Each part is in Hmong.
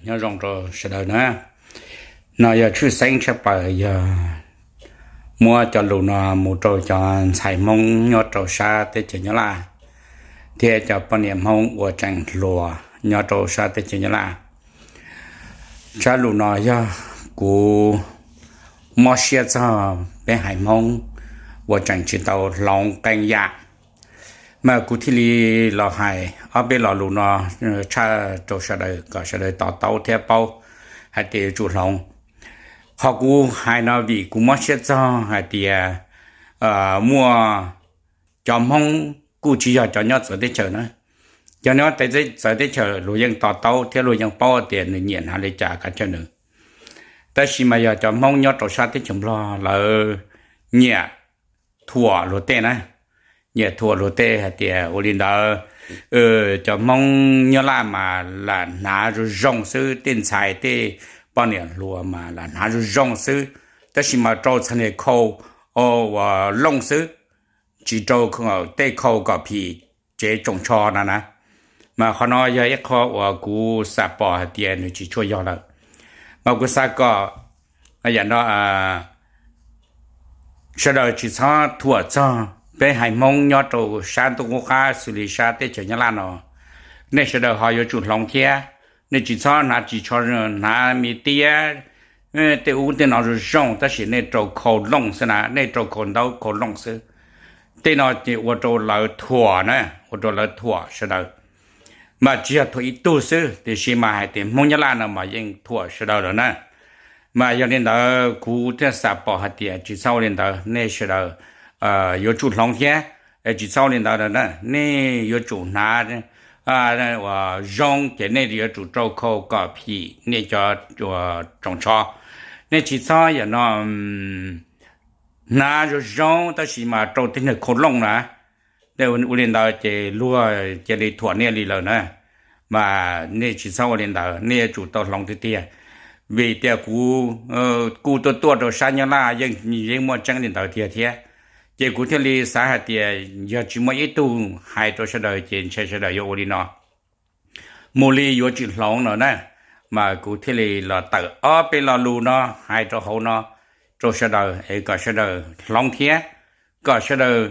Nyob zoo rau sawv daws na. No yog tshwj xeeb tshaj plaws yog muab cov lus no mus rau cov ntxhais Hmoob nyob rau sab teb chaws Nyab Laj thiab cov poj niam Hmoob uas tseem hluas nyob rau sab teb chaws Nyab Laj. Tsab lus no yog kuv mob siab txog peb haiv Hmoob uas tseem tsis tau hloov qee yam, mas kuv thiaj li los hais ob peb lo lus no tshaj rau sawv daws kom sawv daws to taub thiab paub hais tias yuav tsum hloov. Qhov kuv hais no vim kuv mob siab txog hais tias muaj cov Hmoob kuj tsis yog cov nyob txawv teb chaws na. Cov nyob txawv teb chaws luag yeej to taub thiab luag yeej paub tias nws nyiam hnav li cas kav chaw nws. Tab sis mas yog cov Hmoob nyob rau sab teb chaws Nplog lawv nyiam thuam luag tej na, nyiam thuam luag tej hais tias ua li ntawd, cov Hmoob Nyab Laj mas lam hnav zoo zoo xwb, tej ntxhais tej poj niam hluas mas lam hnav zoo zoo xwb, tab sis mas rau txhais niag khau uas looj xwb, tsis rau tej khau kom phim tsev tsoos tsho no na. Mas qhov no yog ib qho uas kuv xav pom hais tias nws tsis tshua yog lawm. Mas kuv xav kom yam no sawv daws tsis txhob thuam txog peb haiv Hmoob nyob rau sab ntuj qub qab xws li sab teb chaws Nyab Laj no. Nej sawv daws ho yuav tsum hloov thiab. Nej tsis txhob hnav ris tsho, hnav me tiab, tej ub tej no zoo zoo tab sis nej rau khau looj xwb na, nej rau khau ntaub khau looj xwb. Tej no ces ua rau lawv thuam na, ua rau lawv thuam sawv daws. Mas tsis yog thuam ib tug xwb, tiam sis mas hais tias Hmoob Nyab Laj no mas yeej thuam sawv daws lawm na. Mas yog li ntawd kuv thiaj xav pom hais tias tsis txhob ua li ntawd, nej sawv daws yuav tsum hloov thiab. Tsis txhob ua li ntawd, nej yuav tsum hnav uas zoo ces nej yuav tsum rau khau kom phim nej cov tsoos tsho. Nej tsis txhob yam no hnav zoo zoo tab sis mas rau tej niag khau looj na. Ua li ntawd ces luag cia li thuam nej li lawm na. Mas nej tsis txhob ua li ntawd, nej yuav tsum tau hloov tiag tiag. Vim tias kuv kuj tuaj tuaj rau sab Nyab Laj yeej muaj tseeb li ntawd tiag thiab. Ces kuv thiaj li xav hais tias yog tsis muaj ib tug hais rau sawv daws ces ntshe sawv daws yuav ua li no mus li yuav tsis hloov no na. Mas kuv thiaj li los tawm ob peb lo lus no hais rau hauv no rau sawv daws es kom sawv daws hloov thiab kom sawv daws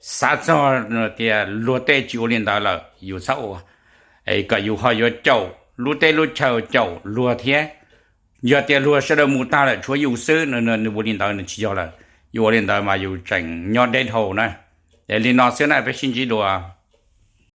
xav txog tias luag tej tsis ua li ntawd lawm yus txhob ua, kom yus ho yuav caum lub teb lub chaw caum luag thiab. Yog tias luag sawv daws mus tag lawm tshuav yus xwb, nws ua li ntawd nws tsis yog lawm. Yus ua li ntawd mas yus tseem nyob deb dhau na. Es li no xwb na, peb sib ntsib dua.